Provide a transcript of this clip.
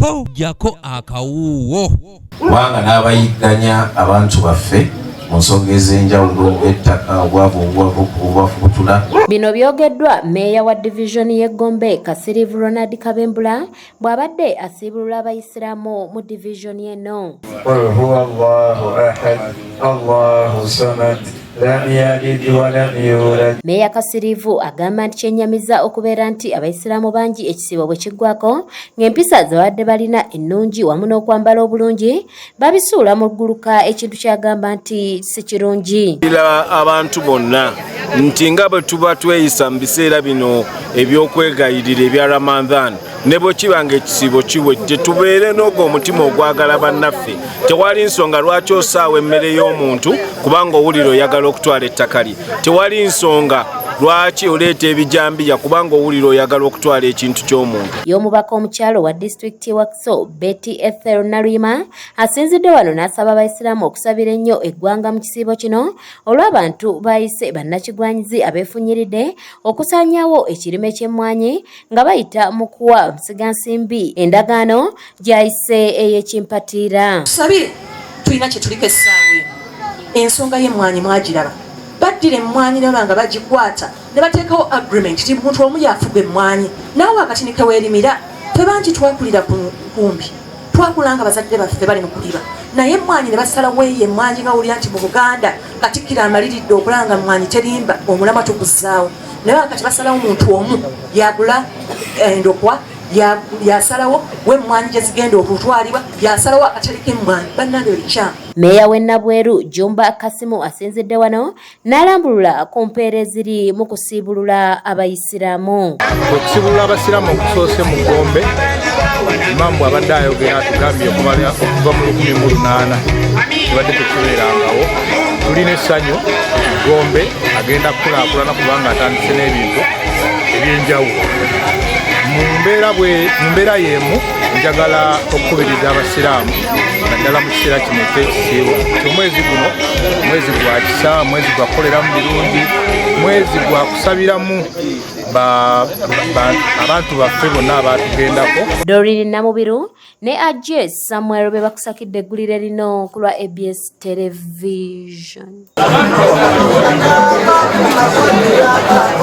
Jjako jjako akawuuwo. Kubanga n'abayigganya abantu baffe mu nsonga ez'enjawulo ng'ettaka, obwavu obubafubutula. Bino byogeddwa mmeeya wa divizoni y'e Gombe, Kasiriivu Ronald Kabembula, bw'abadde asiibulula Abayisiraamu mu divizoni eno. Qul huwa Allahu ahad, Allahu samad, lam yalid wa lam yulad. Meeya Kasiriivu agamba nti kyennyamiza okubeera nti Abayisiraamu bangi ekisiibo bwe kiggwako ng'empisa ze babadde balina ennungi wamu n'okwambala obulungi babisuula mu gguluka, ekintu ky'agamba nti si kirungi. Abantu bonna nti nga bwe tuba tweyisa mu biseera bino eby'okwegayirira ebya Ramadhan, ne bwe kiba nga ekisiibo kiwedde, tubeere n'ogwo omutima ogwagala bannaffe. Tewali nsonga lwaki osaawa emmere y'omuntu kubanga owulira oyagala okutwala ettaka lye. Tewali nsonga lwaki oleeta ebijambiya kubanga owulira oyagala okutwala ekintu ky'omuntu. Y'omubaka omukyalo wa disitulikiti Wakiso, Betty Ethel Naluyima, asinzidde wano n'asaba Abayisiraamu okusabira ennyo eggwanga mu kisiibo kino olw'abantu bayise bannakigwanyizi abeefunyiridde okusaanyaawo ekirime ky'emmwanyi nga bayita mu kuwa musigansimbi endagaano gy'ayise ey'ekimpatiira. Tusabire, tulina kye tuliko essaawa eno. Ensonga y'emmwanyi mwagiraba, baddira emmwanyi ne baba nga bagikwata ne bateekawo agreement ti muntu omu yafuga emmwanyi, naawe akatini keweerimira. Ffe bangi twakulira ku nkumbi, twakula nga bazadde baffe bali mu kuliba, naye emmwanyi ne basalawo eyo emmwanyi nga wulira nti mu Buganda Katikkiro amaliridde okulaba nga mmwanyi terimba, omulamwa tuguzzaawo, naye kati basalawo muntu omu yagula endokwa, yasalawo w'emmwanyi gye zigenda okutwalibwa, yasalawo akatale k'emmwanyi. Bannange, bikyamu. Meeya w'e Nabweru, Jumba Kasimu, asinzidde wano n'alambulula ku mpeera eziri mu kusiibulula Abayisiraamu. Okusiibulula Abasiraamu okusoose mu Gombe, imaamu bw'abadde ayogera atugambye okumala okuva mu 1800 kibadde tekibeerangawo. Tulina essanyu nti Gombe agenda kukulaakulana kubanga atandise n'ebintu ebyenjawulo. Mu mbeera y'emu, njagala okukubiriza Abasiraamu naddala mu kiseera kino ekyekisiibo nti omwezi guno mwezi gwa kisa, mwezi gwa kukoleramu birungi, mwezi gwa kusabiramu abantu baffe bonna abatugendako. Doreen Namubiru ne Aje Samuel be bakusakidde eggulire lino ku lwa ABS Television.